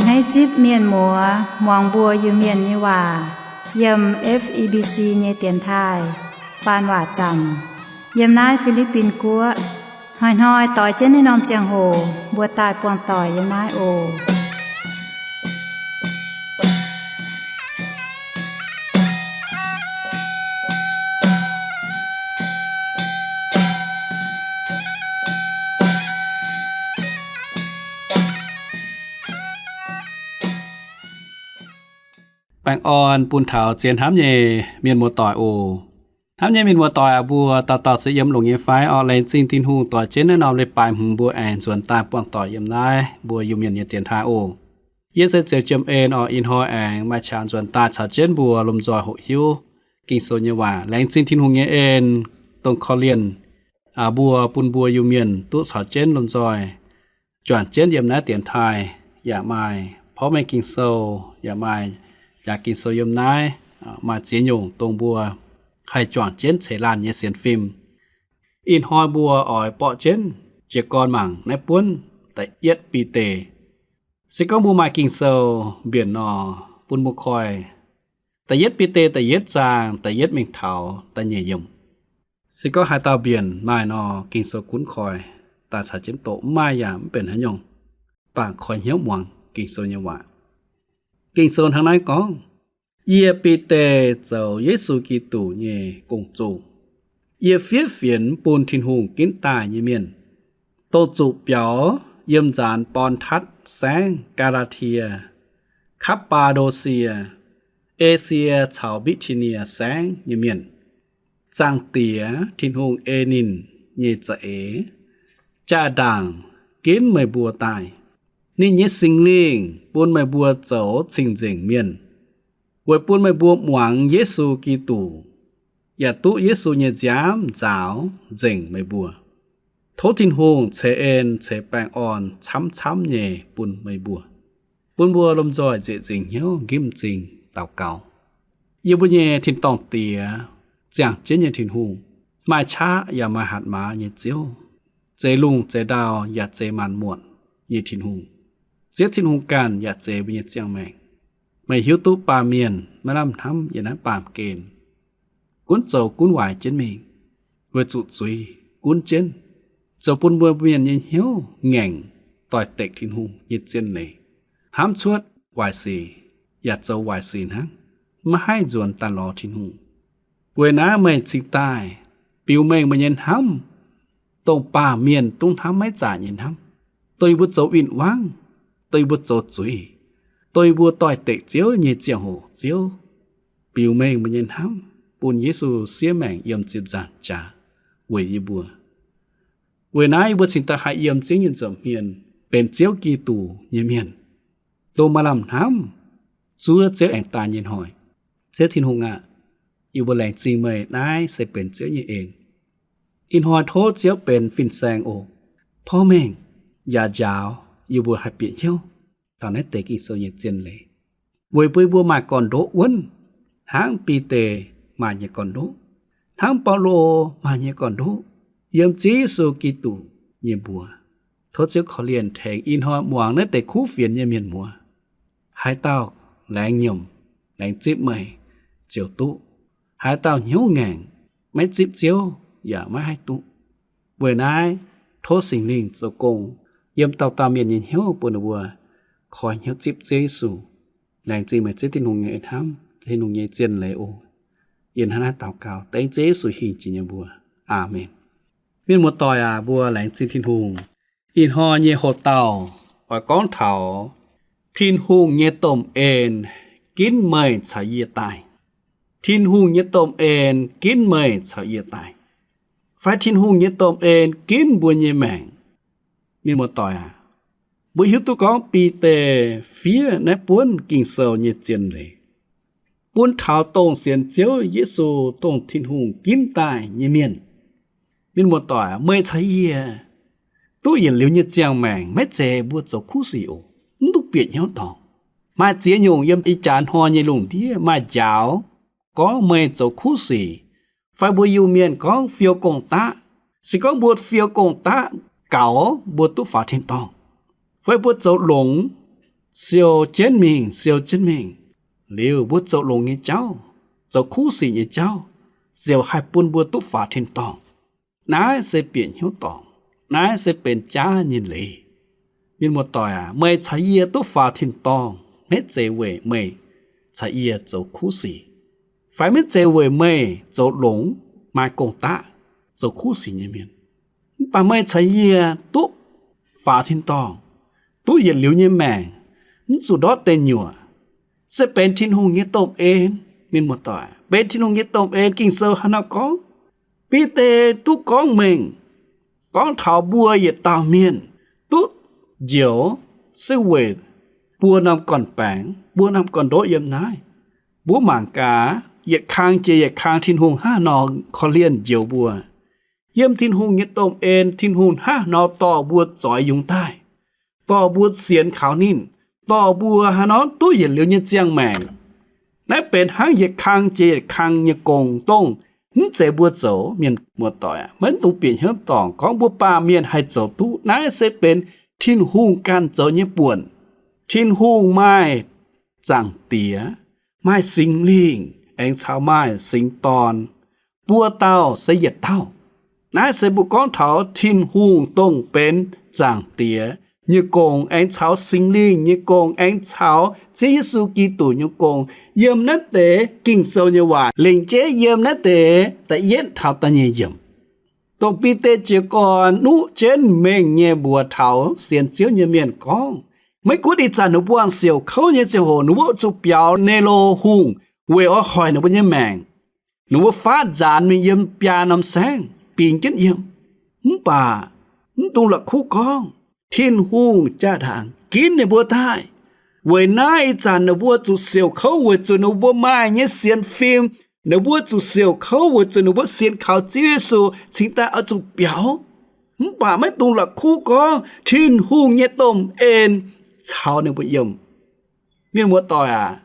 Hneiv zipv mienh muoz muangx mbuo Iu-Mienh nyei waac yiem F E B C nyei dienx taaih faan waac zaamc yiem naaiv Fi^li^bin Guoqv. Hnoi-hnoi doix jienv naaiv norm ziangh hoc mbuo daaih buangh doic yiem naaiv oc. Baengh orn bun taux zien hnamv nyei mienh muoz-doic oc. Hnamv nyei mienh muoz-doic aac, mbuo dauh dauh se yiem longx nyei fai? Orqc, laengz zingh Tin-Hungh doix jienv naaiv norm leiz-baaix hmz mbuo aengx nzuonx daaih buangh doic yiem naaiv mbuo Iu-Mienh nyei dienx taaih oc. Yie se Ziouc Jiem En orqc, ih hnoi aengx maaih qangx nzuonx daaih caux jienv mbuo lomh nzoih hoqc hiuv Ging-Sou nyei waac. Laengz zingh Tin-Hungh nyei en, dongh korv-lienh mbuo, bun mbuo Iu-Mienh duqv caux jienv lomh nzoih juangc jienv yiem naaiv dienx taaih, yaac maaih porv mengh Ging-Sou, yaac maaih jaax Ging-Sou yiem naaiv, maaih ziex nyungc dongh mbuo haih juangc jienv ceix laanh nyei sienx fim. Ih hnoi mbuo oix borqv jienv jiez gorn mangc naaiv buonv da'yietv Bide. Se gorngv mbuo maaih Ging-Sou mbienc nor, bun mbuo koi da'yietv Bide da'yietv zaang da'yietv mingh taux da'nyeic yiemc. Se gorngv haaix dauh mbienc maaih nor, Ging-Sou gunv koi daaih caux jienv doqc. Mv maaih yaac mv benx haaix nyungc, bangc koi hnyouv muangx Ging-Sou nyei waac. Ging-Sou hnangv naaiv gorngv, Yie Bide, zoux Yesu Giduc nyei gong-zoh. Yie fiev fienx bun Tin-Hungh ginv daaih nyei mienh, dongh zuqc biaux yiem nzaanx Bon^tatv Saengv, Gaa^laa^tie, Kapv^baa^ndo^sie, Esie caux Mbitv^ti^nie Saengv nyei mienh. Zaangc Diex, Tin-Hungh ei ninh nyei za'eix, jaa-ndaangc ginv meih mbuo daaih. Ninh nyei Singx Lingh bun meih mbuo zoux cing-nzengc mienh, weic bun meih mbuo muangx Yesu Giduc, yaac duqv Yesu nyei nziaamv nzaaux nzengc meih mbuo. Tov Tin-Hungh ceix en ceix baengh orn camv-camv nyei bun meih mbuo. Bun mbuo lomh nzoih nzieqc nzingc hnyouv nqimv m'zing daux gaux. Yie mbuo nyei tin-dorngh Diex, ziangh jienv nyei Tin-Hungh, maaih qaqv yaac maaih hatc maaz nyei Ziouv, zeix lungh zeix ndau yaac zeix maanc muotc nyei Tin-Hungh. Ziouv Tin-Hungh ganh yaac zeix mbuo nyei ziangh maengc. Meih hiuv duqv baamh mienh maiv lamh hnamv yiem naaiv baamh gen, gunv zoux gunv waaic jienv mingh, weic zuqc zuiz gunv jienv, zoux bun mbuo mienh nyei hnyouv ngaengc doix-dekc Tin-Hungh nyei zien leiz, hnamv cuotv waaic sic yaac zoux waaic sic hnangv, maiv haih nzuonx daaih lorz Tin-Hungh. Weic naaiv meih cingx daaih biux mengh meih nyei hnamv, dongh baamh mienh duqv hnamv maiv zaaic nyei hnamv, dongh yie mbuo zoux win-wangv, dongh yie mbuo zoux zuiz, dongh yie mbuo doix-dekc Ziouv nyei ziangh hoc, Ziouv, biux mengh meih nyei hnamv bun Yesu siev maengc yiem ziepc nzaangc jaax weic yie mbuo. Weic naaiv yie mbuo cingx daaih haih yiem Ziouv nyei nza'hmien benx Ziouv Giduc nyei mienh, dongh maaih lamh hnamv zuov Ziouv aengx daaih nyei hnoi. Ziouv Tin-Hungh aah, yie mbuo laengz zingh meih, naaiv se benx Ziouv nyei en. Ih hnoi tov Ziouv benx fin-saeng oc, porv mengh yaac njaaux yie mbuo haih bieqc hnyouv taux naaiv deix Ging-Sou nyei zien leiz, weic bun yie mbuo maaih gorn-ndoqv wuonv, hnangv Bide maaih nyei gorn-ndoqv, hnangv Baulo maaih nyei gorn-ndoqv, yiem Ziouv Yesu Giduc nyei mbuox. Tov Ziouv korv-lienh tengx ih hnoi muangx naaiv deix kuv fienx nyei mienh muoz. Haaix dauh laengz nyiemc, laengz zipv meih ziouc duqv. Haaix dauh hnyouv ngaengc, maiv zipv Ziouv yaac maiv haih duqv. Weic naaiv tov Singx Lingh zoux gong yiem dauh dauh mienh nyei hnyouv bun ninh mbuo koi hnyouv zipv Ziouv Yesu. Laengz zingh meih Ziouv Tin-Hungh nyei hnamv, Tin-Hungh nyei zien leiz oc. Yie hnangv naaiv daux gaux dengv Ziouv Yesu hingh jiex nyei mbuox. Aamen. Mienh muoz-doic aac, mbuo laengz zingh Tin-Hungh. Ih hnoi nyei hoc-dauh oix gorngv taux Tin-Hungh nyei domh en ginv meih caux yie daaih. Tin-Hungh nyei domh en ginv meih caux yie daaih. Fai Tin-Hungh nyei domh en ginv mbuo nyei maengc. Mienh muoz-doic aac, mbuo hiuv duqv gorngv Bide fiev naaiv buonv Ging-Sou nyei zien leiz bun taux dongh sienx Ziouv Yesu, dongh Tin-Hungh ginv daaih nyei mienh. Mienh muoz-doic aac, meih caux yie duqv yietc liuz nyei ziangh maengc maiv zeiz mbuo zoux kuv sic oc, mv duqv bieqc hnyouv dorngc. Maaih ziex nyungc yiem ih jaax hnoi nyei lungh ndiev maaih njaaux gorngv meih zoux kuv sic, fai mbuo Iu-Mienh gorngv fiou gong-daqv. Se gorngv mbuo fiou gong-daqv gaux, mbuo duqv faaux tin-dorngh, fai mbuo zoux longx, siou jienv mingh, siou jienv mingh. Liuz mbuo zoux longx nyei jauv, zoux kuv sic nyei jauv, ziouc haih bun mbuo duqv faaux tin-dorngh. Naaiv se bieqc hnyouv dorngc. Naaiv se benx jaav nyei leiz. Mienh muoz-doic aac, meih caux yie duqv faaux tin-dorngh maiv zeiz weic meih caux yie zoux kuv sic, fai maiv zeiz weic meih zoux longx, maaih gong-daqv, zoux kuv sic nyei mienh. Mv baac meih caux yie duqv faaux tin-dorngh, duqv yietc liuz nyei maengc, mv zuqc ndortv deic nyuoqc, se benx Tin-Hungh nyei domh en. Mienh muoz-doic, benx Tin-Hungh nyei domh en. Ging-Sou hnangv naaiv gorngv, Bide duqv gorngv mengh, gorngv taux mbuo yietc dauh mienh duqv njoux se weic buo norm gorn-baengx, buo norm gorn-ndoqv yiem naaiv. Mbuo mangc gaax, yietc kang jiex yietc kang Tin-Hungh hnangv nor korv-lienh njoux mbuo. Yiem Tin-Hungh nyei domh en, Tin-Hungh hnangv nor dorh mbuo zoix yungz daaih, dorh mbuo sienx kaux ninh, dorh mbuo hnangv nor duqv yietc liuz nyei ziangh maengc. Naaiv benx hnangv yietc kang jiex yietc kang nyei gong, dongh mv zeiz mbuo zoux. Mienh muoz-doic aac, maiv dungx bieqc hnyouv dorngc gorngv mbuo baamh mienh haih zoux duqv. Naaiv se benx Tin-Hungh ganh zoux nyei buonc. Tin-Hungh maaih Zaangc Diex, maaih Singx Lingh, aengx caux maaih Singx Dorn, buo dauh se yietc dauh. Naaiv se mbuo gorngv taux Tin-Hungh dongh benx Zaangc Diex nyei gong, aengx caux Singx Lingh nyei gong, aengx caux Ziouv Yesu Giduc nyei gong. Yiem naaiv deix Ging-Sou nyei waac lengc jeiv yiem naaiv deix da'yietv taux da'nyeic yiemc, dongh Bide jiez gorn nuqv jienv mengh nyei mbuox taux sienx Ziouv nyei mienh gorngv, maiv gunv ih zanc ninh mbuo buangh siouc kouv nyei ziangh hoc, ninh mbuo zuqc biaux Neilo Hungh weic oix hoic ninh mbuo nyei maengc. Ninh mbuo faatv nzaanx mingh yiem biaa norm saengv bingx jienv yiem. Mv baac mv dungx la'kuqv gorngv, Tin-Hungh jaa-ndaangc ginv ninh mbuo daaih. Weic naaiv ih zanc ninh mbuo zuqc siouc kouv weic zuqc ninh mbuo maaih nyei sienx fim. Ninh mbuo zuqc siouc kouv weic zuqc ninh mbuo sienx kaux Ziouv Yesu cingx daaih oix zuqc biaux. Mv baac maiv dungx la'kuqv gorngv Tin-Hungh nyei domh en caux ninh mbuo yiem. Mienh muoz-doic aac,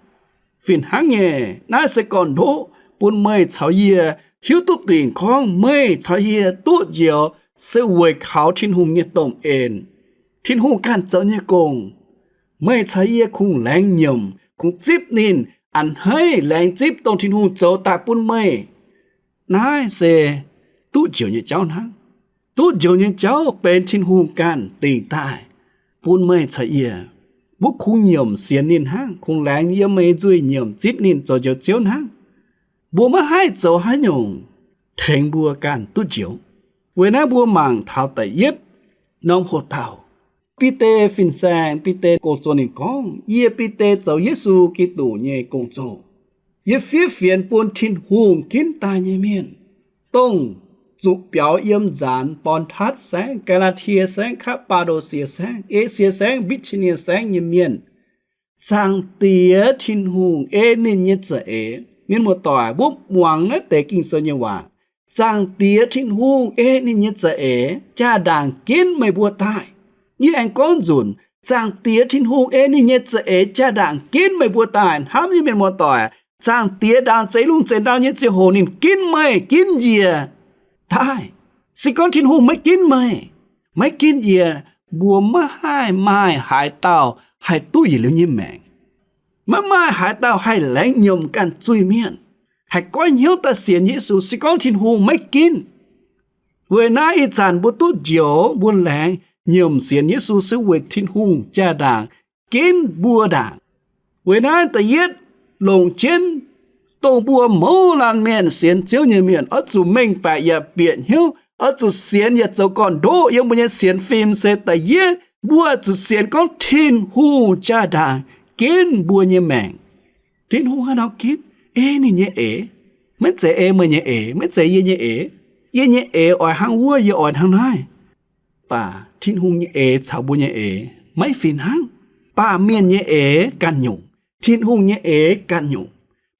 fih hnangv nyei, naaiv se gorn-ndoqv bun meih caux yie hiuv duqv dingc gorngv meih caux yie duqv njoux se weic kaux Tin-Hungh nyei domh en. Tin-Hungh ganh zoux nyei gong, meih caux yie kungx laengz nyiemc, kungx zipv ninh, a'hneiv laengz zipv dongh Tin-Hungh zoux daaih bun meih. Naaiv se duqv njoux nyei jauv hnangv. Duqv njoux nyei jauv benx Tin-Hungh ganh dingc daaih bun meih caux yie. Mbuo kungx nyiemc sienx ninh hnangv, kungx laengz yiem meih nzuih nyiemc zipv ninh zoux Njoux Ziouv hnangv. Mbuo maiv haih zoux haaix nyungc tengx mbuo ganh duqv njoux. Weic naaiv mbuo mangc taux da'yietv norm hoc-dauh, Bide fin-saeng, Bide gong-zoh ninh gorngv, Yie Bide zoux Yesu Giduc nyei gong-zoh. Yie fiev fienx bun Tin-Hungh ginv daaih nyei mienh, dongh zuqc biaux yiem nzaanx Bon^tatv Saengv, Gaa^laa^tie Saengv, Kapv^baa^ndo^sie Saengv, Esie Saengv, Mbitc^ti^nie Saengv nyei mienh. Zaangc Diex Tin-Hungh ei ninh nyei za'eix. Mienh muoz-doic, mbuo muangx naaiv deix Ging-Sou nyei waac. Zaangc Diex Tin-Hungh ei ninh nyei za'eix jaa-ndaangc ginv meih mbuo daaih. Yie aengx gorngv nzunc, Zaangc Diex Tin-Hungh ei ninh nyei za'eix jaa-ndaangc ginv meih mbuo daaih. Hnamv nyei mienh muoz-doic, Zaangc Diex ndaangc zeix lungh zeix ndau nyei ziangh hoc ninh ginv meih, ginv yie daaih. Se gorngv Tin-Hungh maiv ginv meih, maiv ginv yie, mbuo maiv haih maaih haaix dauh haih duqv yietc liuz nyei maengc. Maiv maaih haaix dauh haih laengz nyiemc ganh zuiz-mienh, haih goiv hnyouv daaih sienx Yesu, se gorngv Tin-Hungh maiv ginv. Weic naaiv ih zanc mbuo duqv njoux, mbuo laengz nyiemc sienx Yesu se weic Tin-Hungh jaa-ndaangc ginv mbuo ndaangc. Weic naaiv da'yietv longc jienv dongh mbuo mouz laanh mienh sienx Ziouv nyei mienh oix zuqc mengh baeqc yaac bieqc hnyouv, oix zuqc sienx yaac zoux gorn-ndoqv yiem mbuo nyei sienx fim se da'yietv mbuo zuqc sienx gorngv Tin-Hungh jaa-ndaangc ginv mbuo nyei maengc. Tin-Hungh haaix nor ginv? Ei ninh nyei eix. Maiv zeiz ei meih nyei eix, maiv zeiz yie nyei eix. Yie nyei eix oix hnangv wuov, yie oix hnangv naaiv. Baac Tin-Hungh nyei eix caux mbuo nyei eix maiv fih hnangv. Baamh mienh nyei eix ganh nyungc, Tin-Hungh nyei eix ganh nyungc.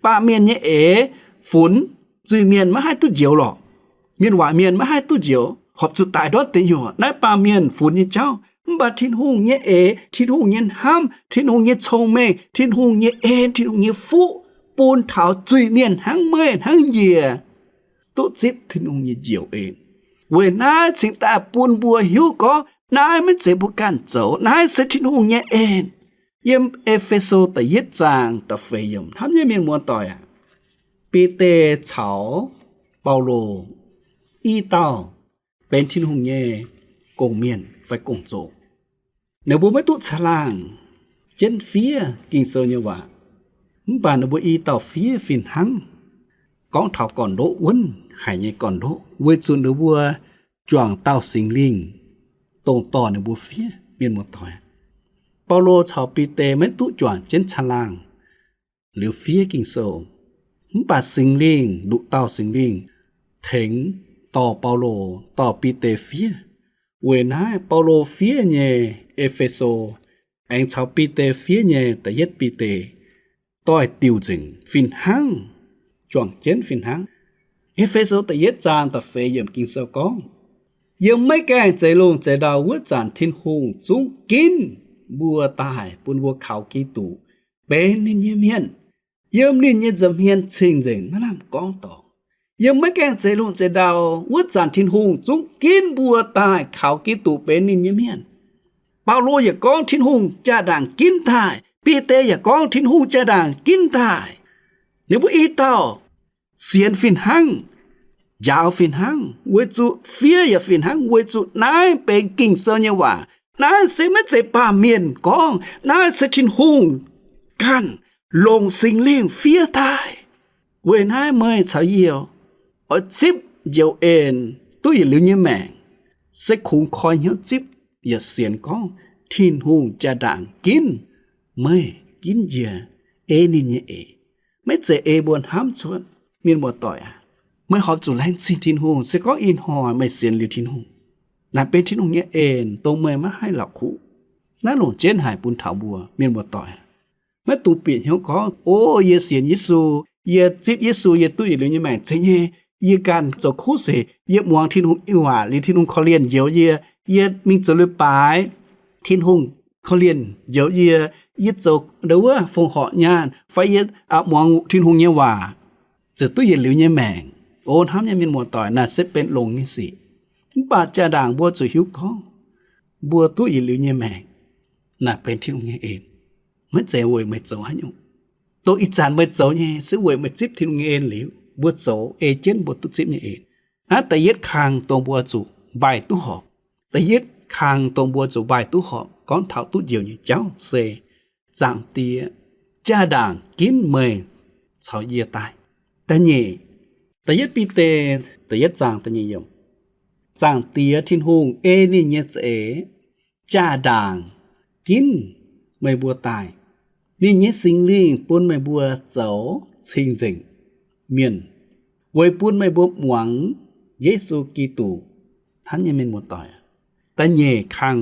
Baamh mienh nyei eix funx zuiz-mienh maiv haih duqv njoux lorqc. Mienh waac mienh maiv haih duqv njoux, horpc zuqc daic ndortv deic nyuoqc. Naaiv baamh mienh funx nyei jauv. Mv baac Tin-Hungh nyei eix, Tin-Hungh nyei hnamv, Tin-Hungh nyei cong-mengh, Tin-Hungh nyei en, Tin-Hungh nyei fuqv bun taux zuiz-mienh hnangv meih hnangv yie duqv zipv Tin-Hungh nyei njoux en. Weic naaiv cingx daaih bun mbuo hiuv gorngv naaiv maiv zeiz mbuo ganh zoux, naaiv se Tin-Hungh nyei en. Yiem E^fe^so da'yietv zaang da'feix yiemc, hnamv nyei mienh muoz-doic aac, Bide caux Baulo i dauh benx Tin-Hungh nyei gong-mienh fai gong-zoh. Ninh mbuo maiv duqv caangh laangh jienv fiev Ging-Sou nyei waac, mv baac ninh mbuo i dauh fiev fih hnangv, gorngv taux gorn-ndoqv wuonv haic nyei gorn-ndoqv, weic zuqc ninh mbuo juangc dauh Singx Lingh dongh dorh ninh mbuo fiev, mienh muoz-doic. Baulo caux Bide maiv duqv juangc jienv caangh laangh liuz fiev Ging-Sou, mv baac Singx Lingh, nduqc dauh Singx Lingh tengx dorh Baulo, dorh Bide fiev. Weic naaiv Baulo fiev nyei E^fe^so aengx caux Bide fiev nyei da'yietv Bide doix-diuc nzengc fih hnangv, juangc jienv fih hnangv. E^fe^so da'yietv zaang da'feix yiemc Ging-Sou gorngv, yiem maiv gaengh zeix lungh zeix ndau wuov zanc Tin-Hungh zungv ginv mbuo daaih bun mbuo kaux Giduc, benx ninh nyei mienh, yiem ninh nyei nza'hmien cing-nzengc maiv lamh gorngv dorngx. Yiem maiv gaengh zeix lungh zeix ndau wuov zanc Tin-Hungh zungv ginv mbuo daaih kaux Giduc, benx ninh nyei mienh. Baulo yaac gorngv Tin-Hungh jaa-ndaangc ginv daaih. Bide yaac gorngv Tin-Hungh jaa-ndaangc ginv daaih. Ninh mbuo i dauh sienx fih hnangv, njaaux fih hnangv, weic zuqc fiev yaac fih hnangv, weic zuqc naaiv benx Ging-Sou nyei waac. Naaiv se maiv zeiz baamh mienh gorngv, naaiv se Tin-Hungh ganh longc Singx Lingh fiev daaih. Weic naaiv meih caux yie oix zipv njoux en duqv yietc liuz nyei maengc, se kungx koi hnyouv zipv yaac sienx gorngv Tin-Hungh jaa-ndaangc ginv meih, ginv yie, ei ninh nyei eix. Maiv zeiz ei mbuo hnamv cuotv. Mienh muoz-doic aac, meih horpc zuqc laengz zingh Tin-Hungh se gorngv ih hnoi meih sienx liuz Tin-Hungh. Naaiv benx Tin-Hungh nyei en dongh meih maiv haih la'kuqv. Naaiv longc jienv haic bun taux mbuo mienh muoz-doic. Maiv dungx bieqc hnyouv gorngv, o, yie sienx Yesu, yie zipv Yesu, yie duqv yietc liuz nyei maengc zeiz nyei. Yie ganh zoux kuv sic, yie muangx Tin-Hungh nyei waac liuz Tin-Hungh korv-lienh njoux yie, yie mingh zoux leiz-baaix, Tin-Hungh korv-lienh njoux yie, yie zoux ndau wuov fongc horc nyaanh, fai yie muangx Tin-Hungh nyei waac, ziouc duqv yietc liuz nyei maengc. O, hnamv nyei mienh muoz-doic, naaiv se benx longx nyei sic. Mv baac jaa-ndaangc mbuo zuqc hiuv gorngv, mbuo duqv yietc liuz nyei maengc, naaiv benx Tin-Hungh nyei en. Maiv zeiz weic meih zoux haaix nyungc. Dongh ih zanc meih zoux nyei se weic meih zipv Tin-Hungh nyei en liuz, mbuo zoux ei jienv mbuo duqv zipv nyei en. Naaiv da'yietv kang dongh mbuo zuqc mbaih duqv horpc. Da'yietv kang dongh mbuo zuqc mbaih duqv horpc gorngv taux duqv njoux nyei jauv se Zaangc Diex jaa-ndaangc ginv meih caux yie daaih. Da'nyeic, da'yietv Bide, da'yietv zaang da'nyeic yiemc. Zaangc Diex Tin-Hungh ei ninh nyei za'eix jaa-ndaangc ginv meih mbuo daaih. Ninh nyei Singx Lingh bun meih mbuo zoux cing-nzengc mienh, weic bun meih mbuo muangx Yesu Giduc. Hnamv nyei mienh muoz-doic, da'nyeic kang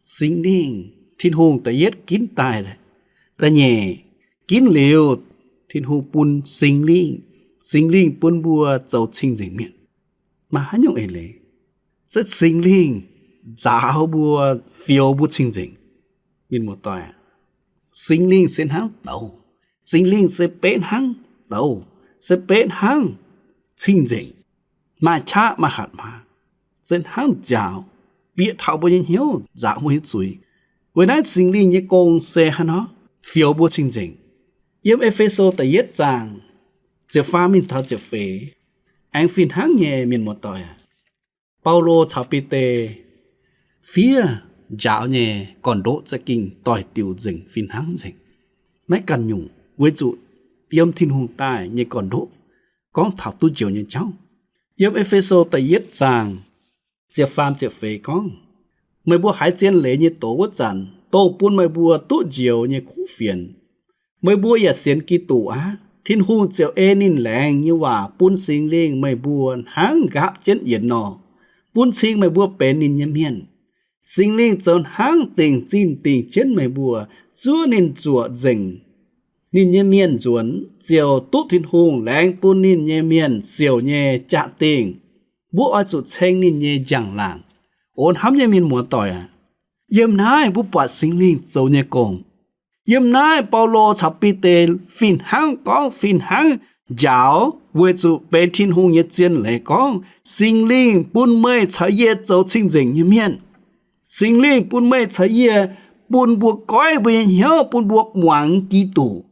Singx Lingh, Tin-Hungh da'yietv ginv daaih. Da'nyeic ginv liuz, Tin-Hungh bun Singx Lingh, Singx Lingh bun mbuo zoux cing-nzengc mienh. Maaih haaix nyungc eix leiz? Se Singx Lingh nzaaux mbuo, fioux mbuo cing-nzengc. Mienh muoz-doic, Singx Lingh se hnangv douz. Singx Lingh se beiv hnangv douz, se beiv hnangv cing-nzengc, maaih qaqv maaih hatc maaz, se hnangv nziaaux, bieqc taux mbuo nyei hnyouv, nzaaux mbuo nyei zuiz. Weic naaiv Singx Lingh nyei gong se hnangv nor, fioux mbuo cing-nzengc. Yiem E^fe^so da'yietv zaang ziepc faam mingh taux ziepc feix, aengx fih hnangv nyei mienh muoz-doic aac. Baulo caux Bide fiev njaaux nyei gorn-ndoqv za'gengh doix-diuc nzengc, fih hnangv nzengc, maiv ganh nyungc, weic zuqc yiem Tin-Hungh daaih nyei gorn-ndoqv gorngv taux duqv njoux nyei jauv. Yiem E^fe^so da'yietv zaang ziepc faam ziepc feix gorngv, meih mbuo haiz zien leiz nyei doz wuov zanc, dongh bun meih mbuo duqv njoux nyei kuv fienx, meih mbuo yaac sienx Giduc aqv. Tin-Hungh ziouc ei ninh laengz nyei waac bun Singx Lingh meih mbuo hnangv nqaapv jienv yienx nor, bun cing meih mbuo benx ninh nyei mienh. Singx Lingh zoux hnangv dingc zinh dingc jienv meih mbuo, zuov ninh zuoqc nzengc ninh nyei mienh nzuonx, ziouc duqv Tin-Hungh laengz bun ninh nyei mienh siouc nyei jaa-dingh. Mbuo oix zuqc ceng ninh nyei njang-laangc. O hnamv nyei mienh muoz-doic aac, yiem naaiv mbuo buatc Singx Lingh zoux nyei gong. Yiem naaiv Baulo caux Bide fih hnangv gorngv fih hnangv njaaux weic zuqc benx Tin-Hungh nyei zien leiz gorngv, Singx Lingh bun meih caux yie zoux cing-nzengc nyei mienh. Singx Lingh bun meih caux yie bun mbuo goiv mbuo nyei hnyouv, bun mbuo muangx Giduc,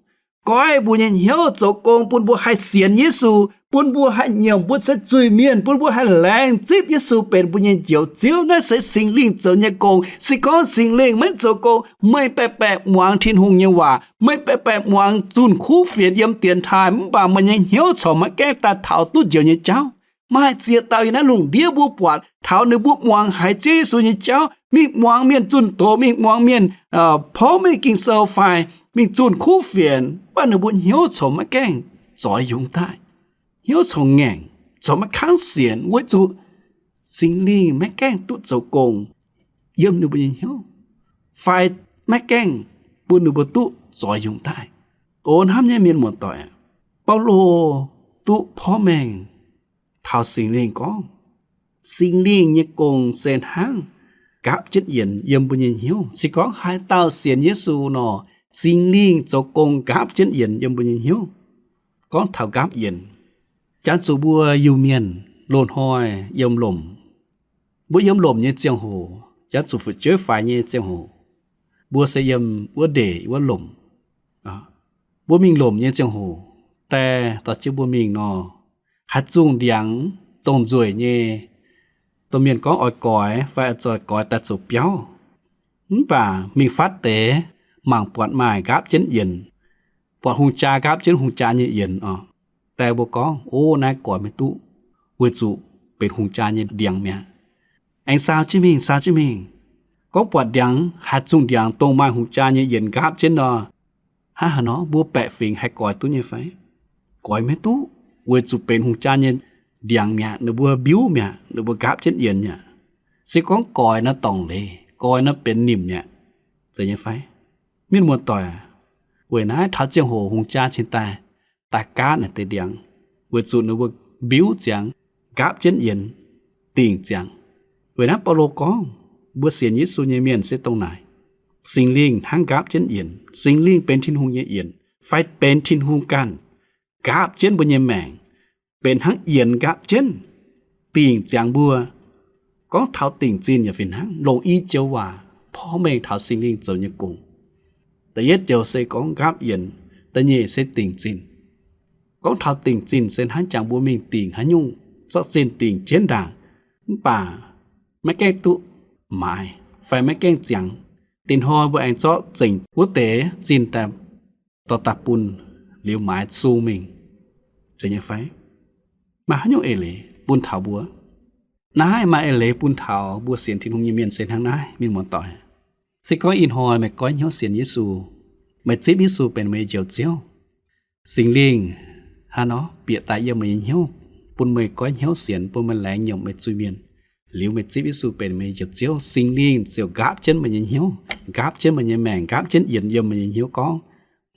goiv mbuo nyei hnyouv zoux gong, bun mbuo haih sienx Yesu, bun mbuo haih nyiemc mbuo se zuiz-mienh, bun mbuo haih laengz zipv Yesu benx mbuo nyei Njoux Ziouv. Naaiv se Singx Lingh zoux nyei gong. Se gorngv Singx Lingh maiv zoux gong, meih baeqc baeqc muangx Tin-Hungh nyei waac, meih baeqc baeqc muangx zunh kuv fienx yiem dienx taaih, mv baac meih nyei hnyouv corc maiv gaengh daaih taux duqv njoux nyei jauv. Maaih ziex dauh yiem naaiv lungh ndiev mbuo buatc taux ninh mbuo muangx haiz Ziouv Yesu nyei jauv, mingh muangx mienh zunh doz, mingh muangx mienh porv mengh Ging-Sou fai mingh zunh kuv fienx, mv baac ninh mbuo hnyouv corc maiv gaengh zoix yungz daaih. Hnyouv corc ngaengc, corc maiv kangv sienx, weic zuqc Singx Lingh maiv gaengh duqv zoux gong yiem ninh mbuo nyei hnyouv, fai maiv gaengh bun ninh mbuo duqv zoix yungz daaih. O hnamv nyei mienh muoz-doic, Baulo duqv porv mengh taux Singx Lingh gorngv, Singx Lingh nyei gong se hnangv nqaapv jienv yienx yiem mbuo nyei hnyouv. Se gorngv haaix dauh sienx Yesu nor, Singx Lingh zoux gong nqaapv jienv yienx yiem mbuo nyei hnyouv. Gorngv taux nqaapv yienx, jangx zuqc mbuo Iu-Mienh loz-hnoi yiem lomc. Mbuo yiem lomc nyei ziangh hoc, jangx zuqc fu'jueiv faix nyei ziangh hoc, mbuo se yiem wuov ndeic wuov lomc. Mbuo mingh lomc nyei ziangh hoc, die dorh jienv mbuo mingh nor, haaix zungh ndiangx dongh nzueic nyei, dongh mienh gorngv oix goix fai oix zoih goix daaih zoux biauv. Mv baac mingh fatv deix mangc buatc maaih nqaapv jienv yienx, buatc hungh jaa nqaapv jienv hungh jaa nyei yienx oc. Die mbuo gorngv, O, naaiv goix maiv duqv, weic zuqc benx hungh jaa nyei ndiangx mi'aqv. Aengx saau jienv mingh, saau jienv mingh. Gorngv buatc ndiangx, haaix zungh ndiangx dongh maaih hungh jaa nyei yienx nqaapv jienv nor, hnangv haaix nor mbuo baeqc fingx haih goix duqv nyei fai? Goix maiv duqv, weic zuqc benx hungh jaa nyei ndiangx mi'aqv, ninh mbuo mbiuv mi'aqv, ninh mbuo nqaapv jienv yienx mi'aqv. Se gorngv goix nor dorngc leiz, goix nor benx nimc mi'aqv. Zeiz nyei fai? Mienh muoz-doic, weic naaiv taux ziangh hoc hungh jaa cingx daaih, daaih gaatv naaic deix ndiangx, weic zuqc ninh mbuo mbiuv ziangx, nqaapv jienv yienx, dingc ziangx. Weic naaiv Baulo gorngv, mbuo sienx Yesu nyei mienh se dongh naaic. Singx Lingh hnangv nqaapv jienv yienx. Singx Lingh benx Tin-Hungh nyei yienx, fai benx Tin-Hungh ganh nqaapv jienv mbuo nyei maengc, benx hnangv yienx nqaapv jienv, dingc ziangx mbuo. Gorngv taux dingc zinh yaac fih hnangv. Longc i joux waac porv mengh taux Singx Lingh zoux nyei gong. Da'yietv joux se gorngv nqaapv yienx, da'nyeic se dingc zinh. Gorngv taux dingc zinh se hnangv jangx mbuo mingh dingc haaix nyungc, zorqv zinh dingc jienv ndaangc, mv baac maiv gaengh duqv maaiz fai maiv gaengh ziangx. Dinh hnoi mbuo aengx zorqv zengc wuov deix zinh daaih dorh daaih bun liuz maaiz sung mingh, zeiz nyei fai? Maaih haaix nyungc eix leiz bun taux mbuo? Naaiv maaih eix leiz bun taux mbuo sienx Tin-Hungh nyei mienh se hnangv naaiv, mienh muoz-doic. Se gorngv ih hnoi meih goiv hnyouv sienx Yesu, meih zipv Yesu benx meih nyei Njoux Ziouv, Singx Lingh hnangv nor bieqc daaih yiem meih nyei hnyouv, bun meih goiv hnyouv sienx, bun meih laengz nyiemc meih zuiz-mienh. Liuz meih zipv Yesu benx meih nyei Njoux Ziouv, Singx Lingh ziouc nqaapv jienv meih nyei hnyouv, nqaapv jienv meih nyei maengc, nqaapv jienv yienx yiem meih nyei hnyouv gorngv,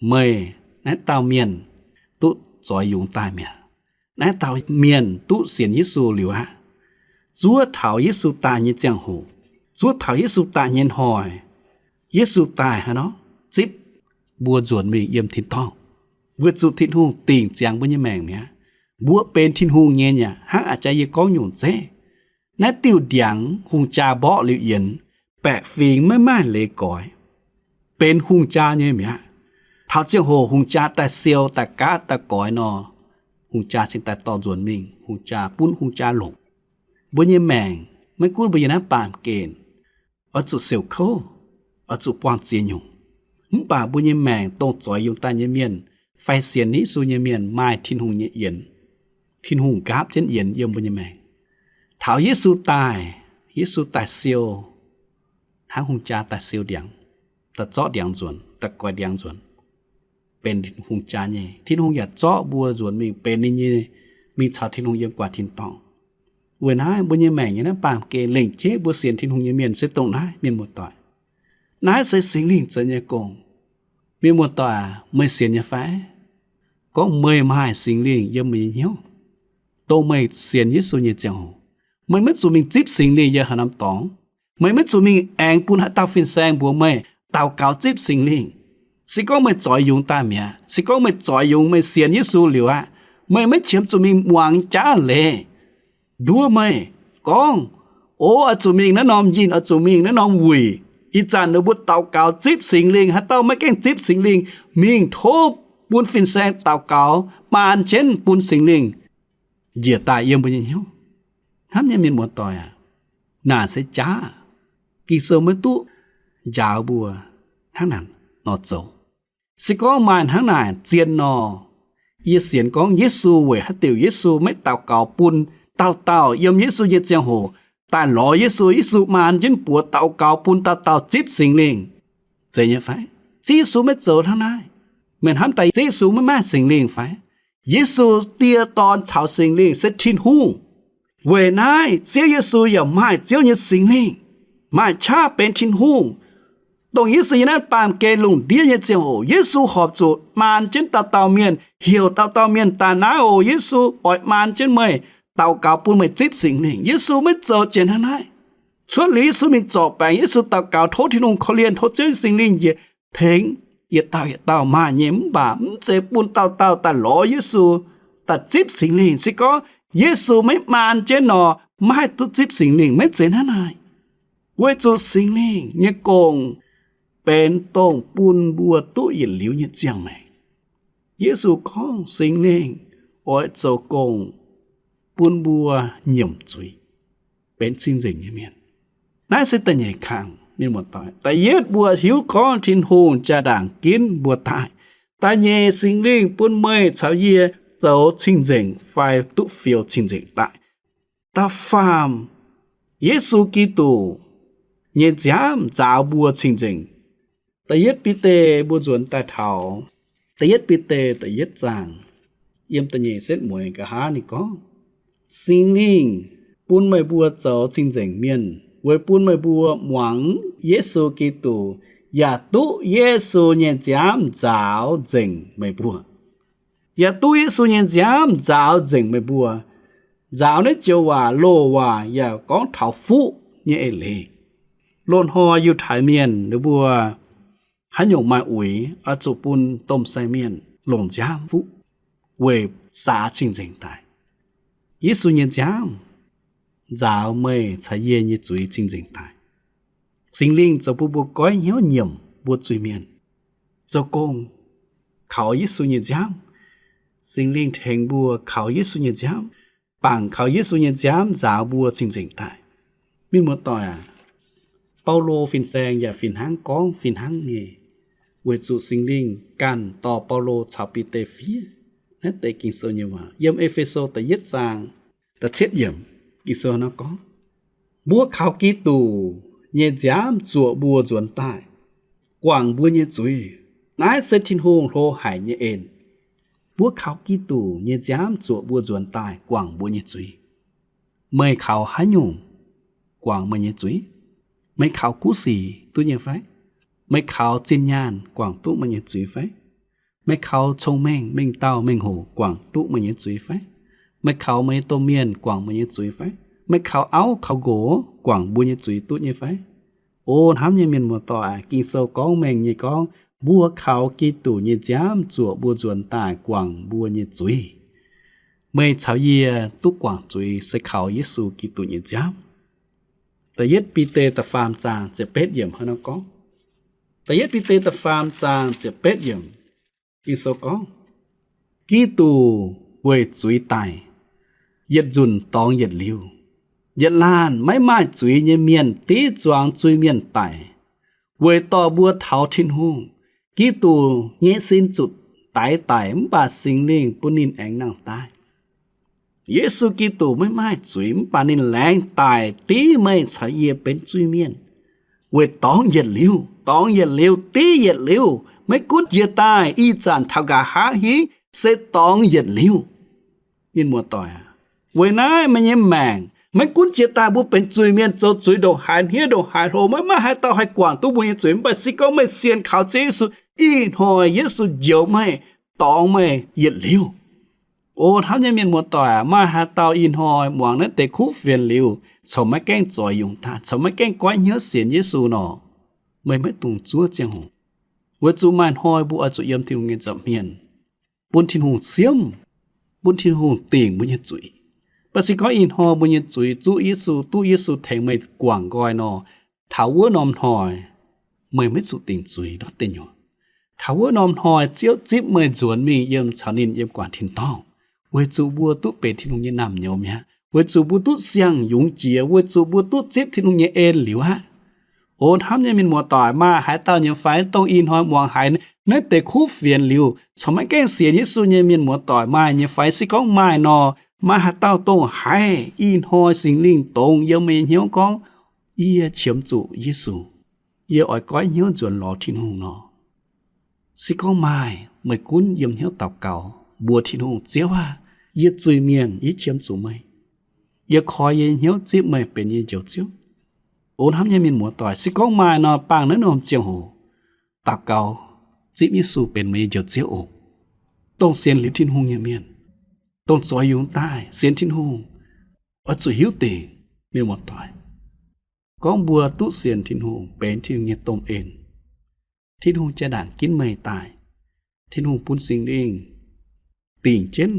meih naaiv dauh mienh duqv zoix yungz daaih mi'aqv. Naaiv dauh mienh duqv sienx Yesu liuz aqv. Zuov taux Yesu daaih nyei ziangh hoc, zuov taux Yesu daaih nyei hnoi, Yesu daaih hnangv nor zipv mbuo nzuonx mingh yiem tin-dorngh, weic zuqc Tin-Hungh dingc ziangx mbuo nyei maengc mi'aqv. Mbuo benx Tin-Hungh nyei aqv, hnangv a'jang yie gorngv nyungc zeiv. Naaiv diuh ndiangx hungh jaa mborqv liuz yienx, baeqc fingx maiv maaih leiz goix, benx hungh jaa nyei mi'aqv. Taux ziangh hoc hungh jaa daaih siou, daaih gaatv, daaih goix nor, hungh jaa cingx daaih dorh nzuonx mingh, hungh jaa bun hungh jaa longc. Mbuo nyei maengc, maiv gunv mbuo yiem naaiv baamh gen oix zuqc siouc kouv, oix zuqc buangh ziex nyungc, mv baac mbuo nyei maengc dongh zoix yungz daaih nyei mienh fai sienx Yesu nyei mienh maaih Tin-Hungh nyei yienx. Tin-Hungh nqaapv jienv yienx yiem mbuo nyei maengc. Taux Yesu daaih, Yesu daaih siou hnangv hungh jaa daaih siou ndiangx, daaih zorqv ndiangx nzuonx, daaih goix ndiangx nzuonx, benx hungh jaa nyei. Tin-Hungh yaac zorqv mbuo nzuonx mingh benx ninh nyei, mingh caux Tin-Hungh yiem guaax tin-dorngh. Weic naaiv mbuo nyei maengc nyei naaiv baamh gen lengc jeiv mbuo sienx Tin-Hungh nyei mienh se dongh naaiv, mienh muoz-doic. Naaiv se Singx Lingh zoux nyei gong. Mienh muoz-doic aac, meih sienx nyei fai? Gorngv meih maaih Singx Lingh yiem meih nyei hnyouv, dongh meih sienx Yesu nyei ziangh hoc, meih maiv zuqc mingh zipv Singx Lingh yiem haaix norm dorngx. Meih maiv zuqc mingh aengx bun haaix dauh fin-saeng mbuox meih daux gaux zipv Singx Lingh. Se gorngv meih zoix yungz daaih mi'aqv, se gorngv meih zoix yungz, meih sienx Yesu liuz aqv, meih maiv qiemx zuqc mingh muangx jaav leiz nduov meih gorngv, O, oix zuqc mingh naaiv norm njinh, oix zuqc mingh naaiv norm wuic, Ih zanc ninh mbuo daux gaux zipv Singx Lingh, haaix dauh maiv gaengh zipv Singx Lingh, mingh tov bun fin-saeng daux gaux maan jienv bun Singx Lingh njiec daaih yiem mbuo nyei hnyouv. Hnamv nyei mienh muoz-doic aac, naaic se jaav. Ging-Sou maiv duqv njaaux mbuo hnangv naaic nor zoux. Se gorngv maaih hnangv naaic zien nor, yie sienx gorngv Yesu weic haaix diuc Yesu maiv daux gaux bun dauh dauh yiem Yesu nyei ziangh hoc daaih lorz Yesu, Yesu maan jienv buoz daux gaux bun dauh dauh zipv Singx Lingh. Zeiz nyei fai? Ziouv Yesu maiv zoux hnangv naaiv. Meih hnamv daaih Ziouv Yesu maiv maaih Singx Lingh fai? Yesu Die Dorn caux Singx Lingh se Tin-Hungh. Weic naaiv Ziouv Yesu yaac maaih Ziouv nyei Singx Lingh, maaih qaqv benx Tin-Hungh. Dongh Yesu yiem naaiv baamh gen lungh ndiev nyei ziangh hoc, Yesu horpc zuqc maan jienv dauh dauh mienh, heuc dauh dauh mienh daaih, naaiv oc, Yesu oix maan jienv meih, daux gaux bun meih zipv Singx Lingh. Yesu maiv zoux jiex hnangv naaiv. Cuotv liuz Yesu mingh zorc baengc, Yesu daux gaux tov Tin-Hungh korv-lienh, tov Ziouv Singx Lingh njiec tengx yietc dauh yietc dauh maaih nyei, mv baac mv zeiz bun dauh dauh daaih lorz Yesu, daaih zipv Singx Lingh. Se gorngv Yesu maiv maan jienv nor, maiv haih duqv zipv Singx Lingh, maiv zeiz hnangv naaic. Weic zuqc Singx Lingh nyei gong benx dongh bun mbuo duqv yietc liuz nyei ziangh maengc. Yesu gorngv Singx Lingh oix zoux gong bun mbuo nyiemc zuiz, benx cing-nzengc nyei mienh. Naaiv se da'nyeic kang, mienh muoz-doic. Da'yietv, mbuo hiuv gorngv Tin-Hungh jaa-ndaangc ginv mbuo daaih. Da'nyeic, Singx Lingh bun meih caux yie zoux cing-nzengc fai duqv fiou cing-nzengc daaih. Da'faam, Yesu Giduc nyei nziaamv nzaaux mbuo cing-nzengc. Da'yietv Bide mbuo nzuonx daaih taux Da'yietv Bide da'yietv zaang, yiem da'nyeic setv mueiz nqa'haav ninh gorngv, Singx Lingh bun meih mbuo zoux cing-nzengc mienh, weic bun meih mbuo muangx Yesu Giduc, yaac duqv Yesu nyei nziaamv nzaaux nzengc meih mbuo. Yaac duqv Yesu nyei nziaamv nzaaux nzengc meih mbuo. Nzaaux naaiv joux waac, loz waac yaac gorngv taux fuqv nyei eix leiz. Loz-hnoi Yiutai Mienh ninh mbuo haaix nyungc maaih uix, oix zuqc bun domh sai mienh longc nziaamv fuqv weic saax cing-nzengc daaih. Yesu nyei nziaamv nzaaux meih caux yie nyei zuiz cing-nzengc daaih. Singx Lingh zoux bun mbuo goiv hnyouv nyiemc mbuo zuiz-mienh, zoux gong kaux Yesu nyei nziaamv. Singx Lingh tengx mbuo kaux Yesu nyei nziaamv, bangc kaux Yesu nyei nziaamv nzaaux mbuo cing-nzengc daaih. Mienh muoz-doic aac, Baulo fin-saeng yaac fih hnangv gorngv fih hnangv nyei, weic zuqc Singx Lingh ganh dorh Baulo caux Bide fiev naaiv deix Ging-Sou nyei waac. Yiem E^fe^so da'yietv zaang da'cietv yiemc, Ging-Sou nor gorngv, mbuo kaux Giduc nyei nziaamv zuoqc mbuo nzuonx daaih, guangc mbuo nyei zuiz. Naaiv se Tin-Hungh hlo haic nyei en. Mbuo kaux Giduc nyei nziaamv zuoqc mbuo nzuonx daaih, guangc mbuo nyei zuiz. Meih kaux haaix nyungc guangc meih nyei zuiz? Meih kaux guv sic duqv nyei fai? Meih kaux zinh nyaanh guangc duqv meih nyei zuiz fai? Meih kaux cong-mengh, mengh dauh mengh hoc guangc duqv meih nyei zuiz fai? Meih kaux meih nyei domh mienh guangc meih nyei zuiz fai? Meih kaux auv kaux nqox guangc mbuo nyei zuiz duqv nyei fai? O hnamv nyei mienh muoz-doic aac, Ging-Sou gorngv mengh nyei gorngv, mbuo kaux Giduc nyei nziaamv zuoqc mbuo nzuonx daaih guangc mbuo nyei zuiz. Meih caux yie duqv guangc zuiz se kaux Yesu Giduc nyei nziaamv. Da'yietv Bide da'faam zaang ziepc betv yiemc hnangv nor gorngv. Da'yietv Bide da'faam zaang ziepc betv yiemc, Ging-Sou gorngv, Giduc weic zuiz daic, yietc nzunc dorngx yietc liuz. Yietc laanh maiv maaih zuiz nyei mienh div zuangx zuiz-mienh daic, weic dorh mbuo taux Tin-Hungh. Giduc nyei sin zuqc daix daic, mv baac Singx Lingh bun ninh aengx nangh daaih. Yesu Giduc maiv maaih zuiz, mv baac ninh laengz daic div meih caux yie benx zuiz-mienh, weic dorngx yietc liuz, dorngx yietc liuz, div yietc liuz, maiv gunv jiex daaih ih zanc taux nqa'haav hingv se dorngx yietc liuz. Mienh muoz-doic aac, weic naaiv meih nyei maengc, maiv gunv jiex daaih mbuo benx zuiz-mienh, zoux zuiz ndongc haaix hniev ndongc haaix hlo, maiv maaih haaix dauh haih guangc duqv mbuo nyei zuiz. Mv baac se gorngv meih sienx kaux Ziouv Yesu, ih hnoi Yesu njoux meih, dorngx meih yietc liuz. O hnamv nyei mienh muoz-doic aac, maaih haaix dauh ih hnoi muangx naaiv deix kuv fienx liuz, corc maiv gaengh zoix yungz daaih, corc maiv gaengh goiv hnyouv sienx Yesu nor, meih maiv dungx zuov ziangh hoc. Weic zuqc maaih hnoi mbuo oix zuqc yiem Tin-Hungh nyei nza'hmien, bun Tin-Hungh siemv, bun Tin-Hungh dingc mbuo nyei zuiz. Mv baac se gorngv ih hnoi mbuo nyei zuiz zuqv Yesu, duqv Yesu tengx meih guangc nqoi nor, taux wuov norm hnoi, meih maiv zuqc dingc zuiz ndortv deic nyuoqc. Taux wuov norm hnoi Ziouv zipv meih nzuonx mingh yiem caux ninh yiem guangc tin-dorngh, weic zuqc mbuo duqv benx Tin-Hungh nyei naamh nyouz mi'aqv, weic zuqc mbuo duqv siang-yungz jiex, weic zuqc mbuo duqv zipv Tin-Hungh nyei en liuz aqv. O hnamv nyei mienh muoz-doic, maaih haaix dauh nyei fai dongh ih hnoi muangx haiz naaiv deix kuv fienx liuz corc maiv gaengh sienx Yesu nyei mienh muoz-doic maaih nyei fai? Se gorngv maaih nor, maaih haaix dauh dongh haiz ih hnoi Singx Lingh dongz yiem meih nyei hnyouv gorngv, yie qiemx zuqc Yesu, yie oix goiv hnyouv nzuonx lorz Tin-Hungh nor, se gorngv maaih, meih gunv yiem hnyouv daux gaux mbuox Tin-Hungh, Ziouv aah! Yie zuiz-mienh, yie qiemx zuqc meih. Yie koi yie nyei hnyouv zipv meih benx yie nyei Njoux Ziouv. O hnamv nyei mienh muoz-doic, se gorngv maaih nor, baamh naaiv norm ziangh hoc daux gaux, zipv Yesu benx meih nyei Njoux Ziouv oc. Dongh sienx liuz Tin-Hungh nyei mienh, dongh zoix yungz daaih sienx Tin-Hungh, oix zuqc hiuv dingc, mienh muoz-doic, gorngv mbuo duqv sienx Tin-Hungh benx Tin-Hungh nyei domh en, Tin-Hungh jaa-ndaangc ginv meih daaih. Tin-Hungh bun Singx Lingh dingc jienv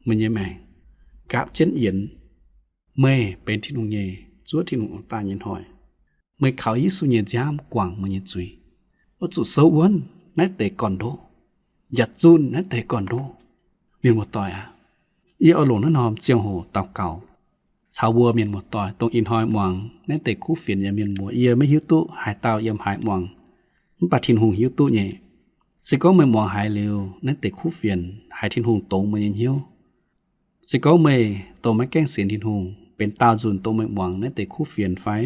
meih nyei maengc, nqaapv jienv yienx meih benx Tin-Hungh nyei, zuov Tin-Hungh daaih nyei hnoi, meih kaux Yesu nyei nziaamv guangc meih nyei zuiz. Oix zuqc souv wuonv naaiv deix gorn-ndoqv, yaac zunh naaiv deix gorn-ndoqv. Mienh muoz-doic aac, yie oix longc naaiv norm ziangh hoc daux gaux caux mbuo mienh muoz-doic, dongh ih hnoi muangx naaiv deix kuv fienx nyei mienh muoz. Yie maiv hiuv duqv haaix dauh yiem haaix muangx, mv baac Tin-Hungh hiuv duqv nyei. Se gorngv meih muangx haiz liuz naaiv deix kuv fienx, haiz Tin-Hungh dongz meih nyei hnyouv, se gorngv meih dongh maiv gaengh sienx Tin-Hungh benx daauh nzunc dongh meih muangx naaiv deix kuv fienx fai?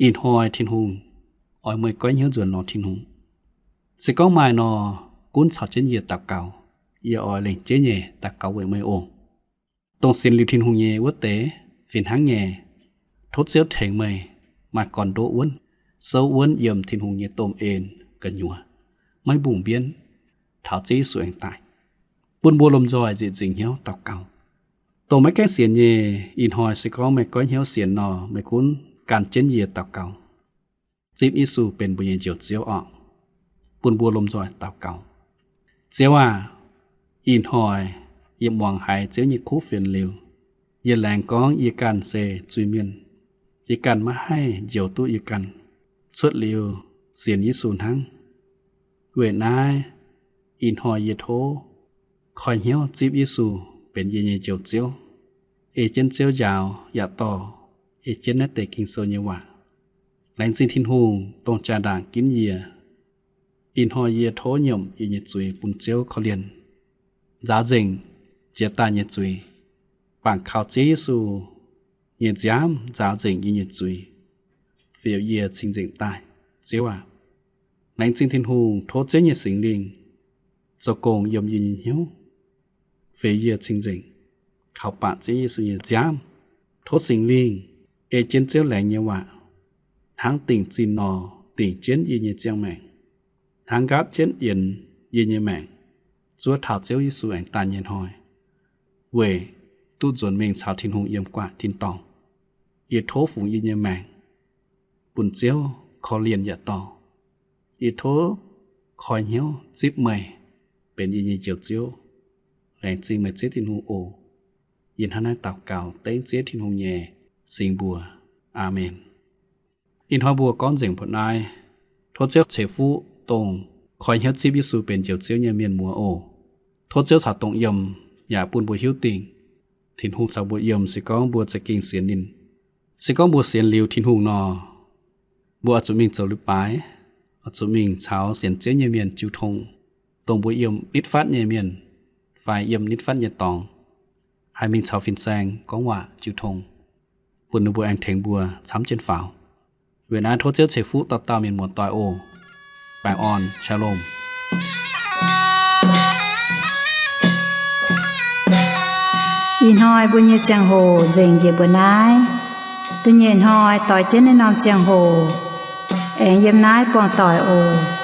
Ih hnoi Tin-Hungh oix meih goiv hnyouv nzuonx lorz Tin-Hungh. Se gorngv maaih nor, gunv caux jienv yie daux gaux. Yie oix lengc jeiv nyei daux gaux weic meih oc. Dongh sienx liuz Tin-Hungh nyei wuov deix, fih hnangv nyei, tov Ziouv tengx meih maaih gorn-ndoqv wuonv, souv wuonv yiem Tin-Hungh nyei domh en gu'nyuoz, maiv mbungh mbienv, taux Ziouv Yesu aengx daaih. Bun mbuo lomh nzoih nzieqc nzingc hnyouv daux gaux. Dongh maiv gaengh sienx nyei, ih hnoi se gorngv meih goiv hnyouv sienx nor, meih gunv gan jienv yie daux gaux, zipv Yesu benx mbuo nyei Njoux Ziouv oc. Bun mbuo lomh nzoih daux gaux. Ziouv aah, ih hnoi yie muangx haiz Ziouv nyei kuv fienx liuz, yie laengz gorngv yie ganh se zuiz-mienh. Yie ganh maiv haih njoux duqv yie ganh, cuotv liuz sienx Yesu hnangv. Weic naaiv, ih hnoi yie tov koi hnyouv zipv Yesu benx yie nyei Njoux Ziouv, ei jienv Ziouv njaaux yaac dorh, ei jienv naaiv deix Ging-Sou nyei waac. Laengz zingh Tin-Hungh dongh jaa-ndaangc ginv yie. Ih hnoi yie tov nyiemc yie nyei zuiz bun Ziouv korv-lienh, nzaaux nzengc jiex daaih nyei zuiz. Bangc kaux Ziouv Yesu nyei nziaamv nzaaux nzengc yie nyei zuiz, fioux yie cing-nzengc daaih. Ziouv aac, laengz zingh Tin-Hungh tov Ziouv nyei Singx Lingh zoux gong yiem yie nyei hnyouv, fioux yie cing-nzengc, kaux bangc Ziouv Yesu nyei nziaamv. Tov Singx Lingh ei jienv Ziouv laengz nyei waac, hnangv dingc zinh nor dingc jienv yie nyei ziangh maengc, hnangv nqaapv jienv yienx yie nyei maengc, zuov taux Ziouv Yesu aengx daaih nyei hnoi, weic duqv nzuonx mingh caux Tin-Hungh yiem gu'nguaaic tin-dorngh. Yie tov fungx yie nyei maengc bun Ziouv korv-lienh yaac dorh. Yie tov koi hnyouv zipv meih benx yie nyei Njoux Ziouv. Laengz zingh meih Ziouv Tin-Hungh oc. Yie hnangv naaiv daux gaux dengv Ziouv Tin-Hungh nyei singx mbuox. Aamen. Ih hnoi mbuo gorngv nzengc mbuoqc naaiv. Tov Ziouv ceix fuqv dongh koi hnyouv zipv Yesu benx Njoux Ziouv nyei mienh muoz oc. Tov Ziouv caux dongh yiem yaac bun mbuo hiuv dingc Tin-Hungh caux mbuo yiem se gorngv mbuo za'gengh sienx ninh. Se gorngv mbuo sienx liuz Tin-Hungh nor, mbuo oix zuqc mingh zoux leiz-baaix, oix zuqc mingh caux sienx Ziouv nyei mienh jiu tong, dongh mbuo yiem nitv fatv nyei mienh fai yiem nitv fatv nyei dorngx, haih mingh caux fin-saeng gorngv waac jiu tong, bun ninh mbuo aengx tengx mbuo camv jienv faaux. Weic naaiv tov Ziouv ceix fuqv dauh dauh mienh muoz-doic oc. Baengh orn, Shalom. Ih hnoi mbuo nyei ziangh hoc nzengc njiec mbuo naaiv. Da'nyeic hnoi doix jienv naaiv norm ziangh hoc aengx yiem naaiv buangh doic oc.